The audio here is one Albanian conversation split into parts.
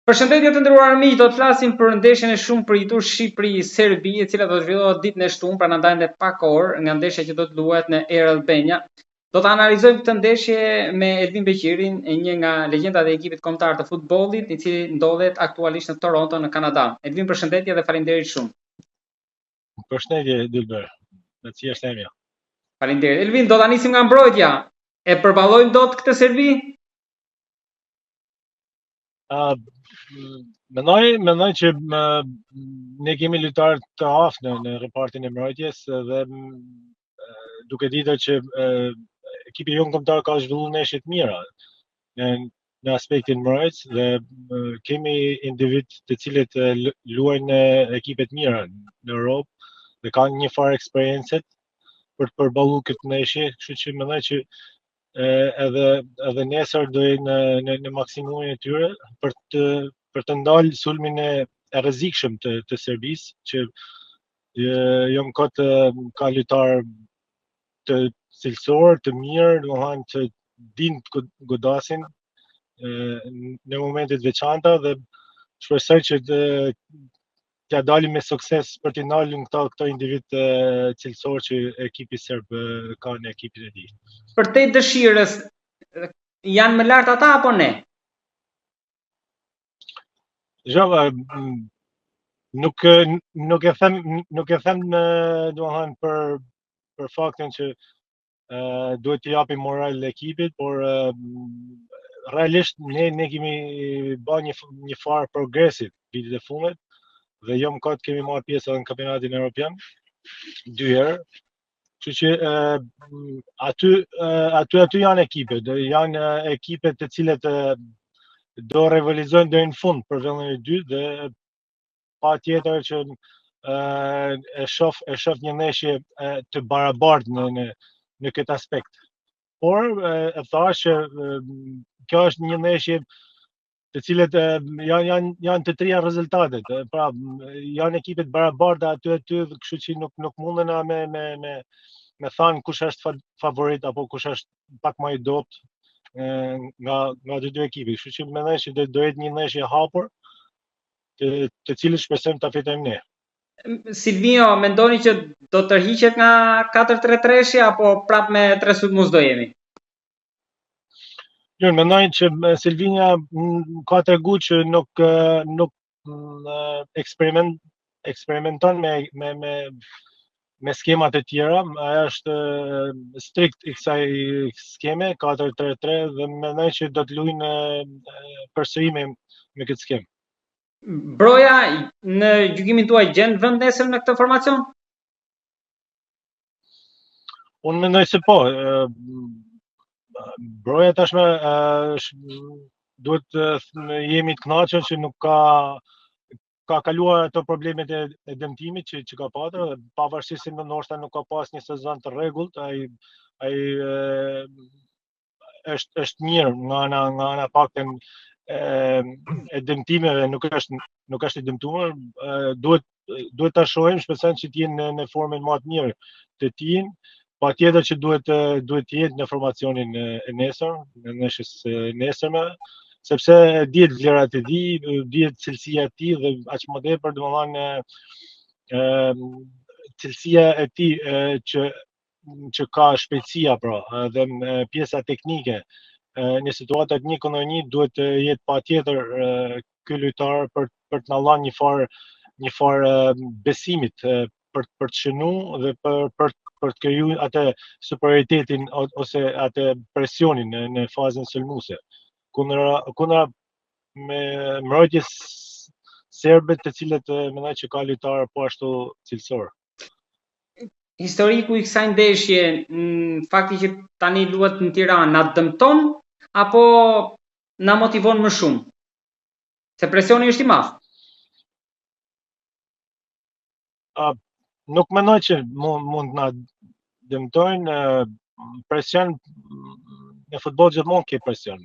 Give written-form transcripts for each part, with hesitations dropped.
Përshëndetje të nderuar miq, do të flasim për ndeshjen e shumëpritur Shqipëri-Serbi, e cila do të zhvillohet ditën e shtunë, pra na ndajnë dhe pak orë nga ndeshja që do të luhet në Air Albania. Do të analizojmë këtë ndeshje me Elvin Beqirin, një nga legjendat e ekipit kombëtar të futbollit, i cili ndodhet aktualisht në Toronto në Kanada. Elvin, përshëndetje dhe faleminderit shumë. Përshëndetje Dylber. Kënaqësi është e imja. Faleminderit. Elvin, do ta nisim nga mbrojtja. E përballojmë dot këtë Serbi? Uh, mendoj, mendoj që më, ne kemi lojtarë të aftë në, në repartin e mbrojtjes dhe duke ditur që ekipi jonë kombëtar ka zhvilluar ndeshje të mira në në aspektin mbrojtës dhe kemi individ të cilët luajnë në ekipe të mira në Europë dhe kanë një farë eksperience për të përballuar këtë ndeshje, kështu që mendoj që edhe edhe nesër do jenë në në, në maksimumin e tyre për të për të ndalë sulmin e, e rrezikshëm të të Serbisë që jo më kot ka lojtarë të cilësor, të mirë, domethënë që dinë të godasin në momente të veçanta dhe shpresoj që të t'ia dalim me sukses për t'i ndalur këta këto individ cilësor që ekipi serb ka në ekipin e tij. Përtej dëshirës janë më lart ata apo ne? Jo, nuk nuk e them nuk e them në domethënë për për faktin që duhet t'i japim moral ekipit, por realisht ne ne kemi ba një një farë progresit vitet e fundit dhe jo më kot kemi marrë pjesë edhe në kampionatin evropian dy herë. Kështu që aty aty aty janë ekipet, do janë ekipe të cilët do rivalizojnë deri në fund për vendin e dytë dhe patjetër që e shoh e shoh një ndeshje të barabartë në në në këtë aspekt. Por e thashë që kjo është një ndeshje të cilët janë janë janë të tria rezultatet. Pra janë ekipe të barabarta aty aty, kështu që nuk nuk munden me me me me thanë kush është favorit apo kush është pak më i dobët nga nga të dy ekipet. Kështu që mendoj se do do jetë një ndeshje e hapur, të, të cilën shpresojmë ta fitojmë ne. Silvinjo, mendoni që do të tërhiqet nga 4-3-3-shi apo prap me tre sulmues do jemi? Jo, mendoj që Silvinjo ka tregu që nuk nuk eksperiment eksperimenton me me me me skemat e tjera, ai është strikt i kësaj skeme 4-3-3 dhe mendoj që do të luajnë përsëri me me këtë skemë. Broja në gjykimin tuaj gjen vend nesër në këtë formacion? Unë mendoj se po. Broja tashmë duhet të jemi të kënaqur që nuk ka ka kaluar ato problemet e, e dëmtimit që që ka patur dhe pavarësisht se ndoshta nuk ka pas një sezon të rregullt, ai ai është është mirë nga ana nga ana paktën e, e dëmtimeve nuk është nuk është i dëmtuar, duhet duhet ta shohim, shpresojmë që të jenë në, në formën më të mirë të tij. Patjetër që duhet duhet të jetë në formacionin e nesër, në ndeshjes së nesërme, sepse dihet vlerat e tij, dihet cilësia e tij dhe aq më tepër domethënë ë cilësia e tij që që ka shpejtësia pra dhe pjesa teknike në situatat një kundër një duhet të jetë patjetër ky lojtar për për të na dhënë një farë një farë besimit për për të shënu dhe për për për të krijuar atë superioritetin ose atë presionin në në fazën sulmuese. Kundra kundra me mbrojtjes serbe të cilët mendoj që ka lojtarë po ashtu cilësor. Historiku i kësaj ndeshje, fakti që tani luhet në Tiranë, na dëmton apo na motivon më shumë? Se presioni është i madh. Uh, nuk mendoj që mund, mund të na dëmtojnë presion në futboll gjithmonë ke presion.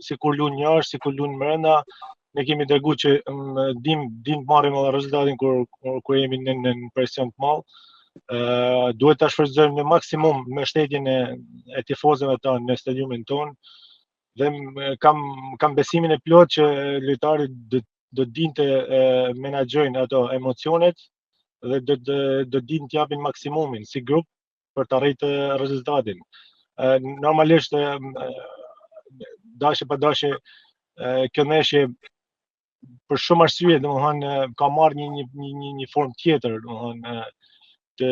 Si kur luan jashtë, si kur luan brenda, ne kemi tregu që dim dim të marrim edhe rezultatin kur kur, kur jemi në në presion të madh. Ë duhet ta shfrytëzojmë në maksimum mbështetjen e e tifozëve tanë në stadiumin tonë. Dhe kam kam besimin e plotë që lojtarët do do të dinë të menaxhojnë ato emocionet dhe do të do të dinë të japin maksimumin si grup për të arritur rezultatin. Normalisht dashje pa dashje kjo ndeshje për shumë arsye, domethënë ka marrë një një një një, një formë tjetër, domethënë të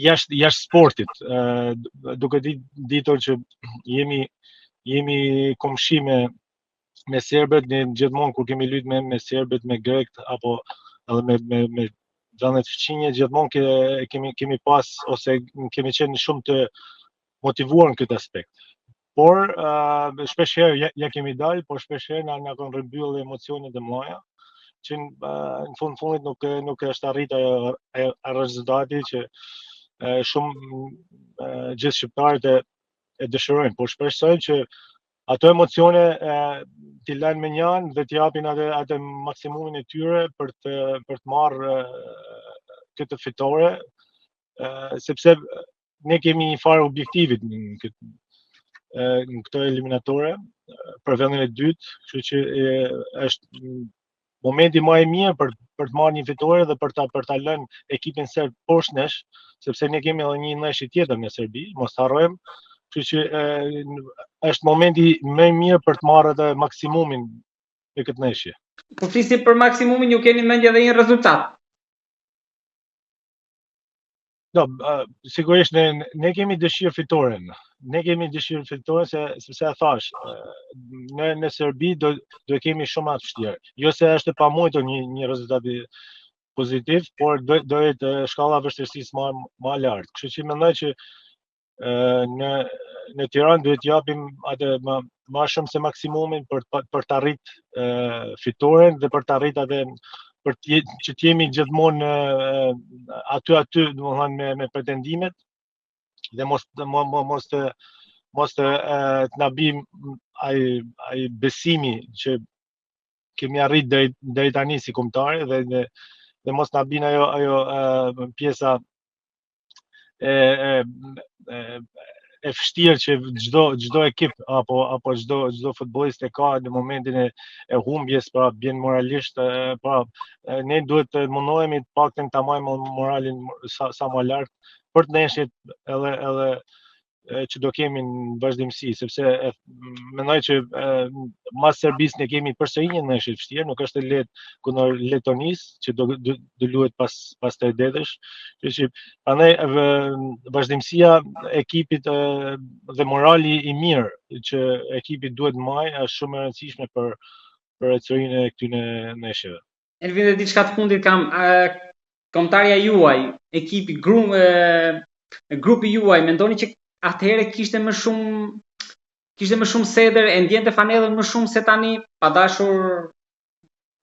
jashtë jashtë sportit, ë duke ditur që jemi jemi komshi me me serbët, ne gjithmonë kur kemi luajtur me me serbët, me grekët apo edhe me me me vendet fqinje, gjithmonë ke, kemi kemi pas ose kemi qenë shumë të motivuar në këtë aspekt. Por uh, shpesh herë ja, ja kemi dalë, por shpesh herë na na kanë rrëmbyer emocionet e mëdha, që uh, në fund fundit nuk nuk është arritur ajo ajo rezultati që uh, shumë uh, gjithë shqiptarët e e dëshirojnë, por shpresoj që ato emocione t'i lënë mënjanë dhe t'i japin atë atë maksimumin e tyre për të për të marrë këtë fitore, sepse ne kemi një farë objektivit në këtë në këto eliminatore për vendin e dytë, kështu që e, është momenti më i mirë për për të marrë një fitore dhe për ta për ta lënë ekipin serb poshtë nesh, sepse ne kemi edhe një ndeshje tjetër në Serbi, mos harrojmë, kështu që e, është momenti më i mirë për të marrë edhe maksimumin në këtë ndeshje. Po flisni për maksimumin, ju keni në mendje edhe një rezultat. Do, sigurisht ne ne kemi dëshirë fitoren. Ne kemi dëshirë fitoren se sepse e thash, në në Serbi do do e kemi shumë më të vështirë. Jo se është e pamundur një një rezultat pozitiv, por do do jetë shkalla e vështirësisë më më e lartë. Kështu që mendoj që në në Tiranë duhet të japim atë më më shumë se maksimumin për të për të arrit fitoren dhe për të arrit atë për të që të jemi gjithmonë aty aty, domethënë me me pretendimet dhe mos të mo, mo, mos të mos të të na bim ai ai besimi që kemi arrit deri deri tani si kombëtare dhe dhe, dhe mos na bin ajo ajo pjesa e e e e vështirë që çdo çdo ekip apo apo çdo çdo futbollist e ka në momentin e e humbjes, pra bjen moralisht, e, pra ne duhet të mundohemi të paktën ta mbajmë moralin sa sa më lart për të ndeshjet edhe edhe që do kemi në vazhdimësi, sepse e, mendoj që e, mas Serbisë ne kemi përsëri një ndeshje të vështirë, nuk është e lehtë kundër Letonisë, që do do, do luhet pas pas 3 ditësh. Kështu që prandaj vazhdimësia e ekipit e, dhe morali i mirë që ekipi duhet të mbajë është shumë e rëndësishme për për ecurinë e këtyre ndeshjeve. Elvin dhe diçka të fundit kam kombëtarja juaj, ekipi gru, e, grupi juaj, mendoni që atëherë kishte më shumë kishte më shumë sedër, e ndjente fanellën më shumë se tani, pa dashur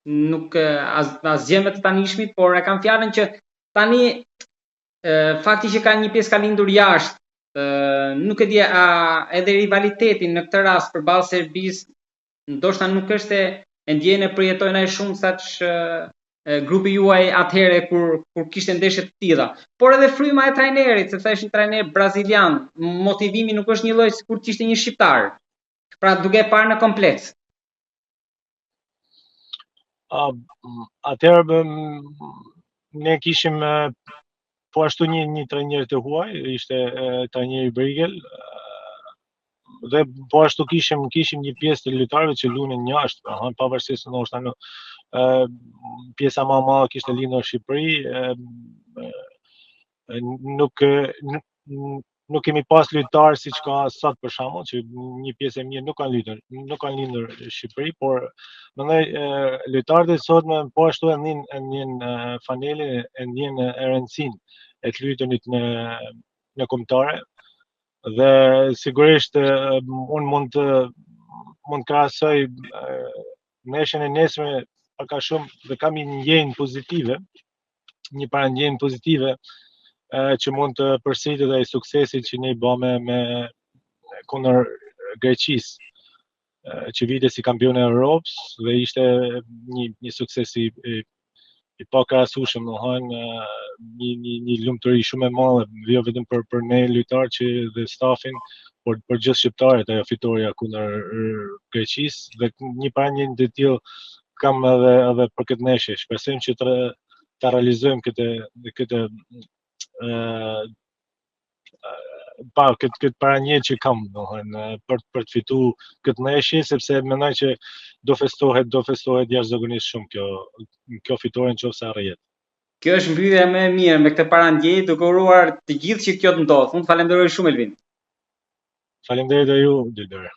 nuk as asgjë me të tanishmit, por e kam fjalën që tani e, fakti që ka një pjesë ka lindur jashtë, e, nuk e di a edhe rivaliteti në këtë rast përballë Serbisë ndoshta nuk është e, e ndjejnë e përjetojnë aq shumë sa që grupi juaj atëherë kur kur kishte ndeshje të tilla. Por edhe fryma e trajnerit, sepse është një trajner brazilian, motivimi nuk është njëlloj sikur të ishte një shqiptar. Pra duke e parë në kompleks. Uh, atëherë ne kishim po ashtu një një trajner të huaj, ishte trajneri Brigel, dhe po ashtu kishim kishim një pjesë të lojtarëve që luanin jashtë, pra, pavarësisht se ndoshta në ë pjesa më e madhe kishte lindur në Shqipëri, ë nuk nuk nuk kemi pas lojtarë siç ka sot për shembull, që një pjesë e mirë nuk kanë lindur, nuk kanë lindur në Shqipëri, por mendoj lojtarët e sotme po ashtu e ndjen e ndjen fanelën, e ndjen e rëndësinë e të luajturit në në kombëtare dhe sigurisht unë mund të mund të krahasoj ndeshjen e nesërme pak a shumë dhe kam një ndjenjë pozitive, një parandjenjë pozitive që mund të përsëritet ai suksesi që ne bëmë me kundër Greqisë që vite si kampion e Evropës dhe ishte një një sukses i i, i pakrahasueshëm, domethënë një një një lumturi shumë e madhe, jo vetëm për për ne lojtarë që dhe stafin, por për gjithë shqiptarët ajo fitorja kundër Greqisë dhe një parandjenjë të tillë kam edhe edhe për këtë ndeshje. Shpresojmë që të ta realizojmë këtë këtë ë pa këtë këtë parandjenjë që kam, domethënë për për të fituar këtë ndeshje sepse mendoj që do festohet, do festohet jashtëzakonisht shumë kjo kjo fitore nëse arrihet. Kjo është mbyllja më e mirë me këtë parandjenjë, duke uruar të gjithë që kjo të ndodhë. Unë të falenderoj shumë, Elvin. Faleminderit edhe ju, Dylber.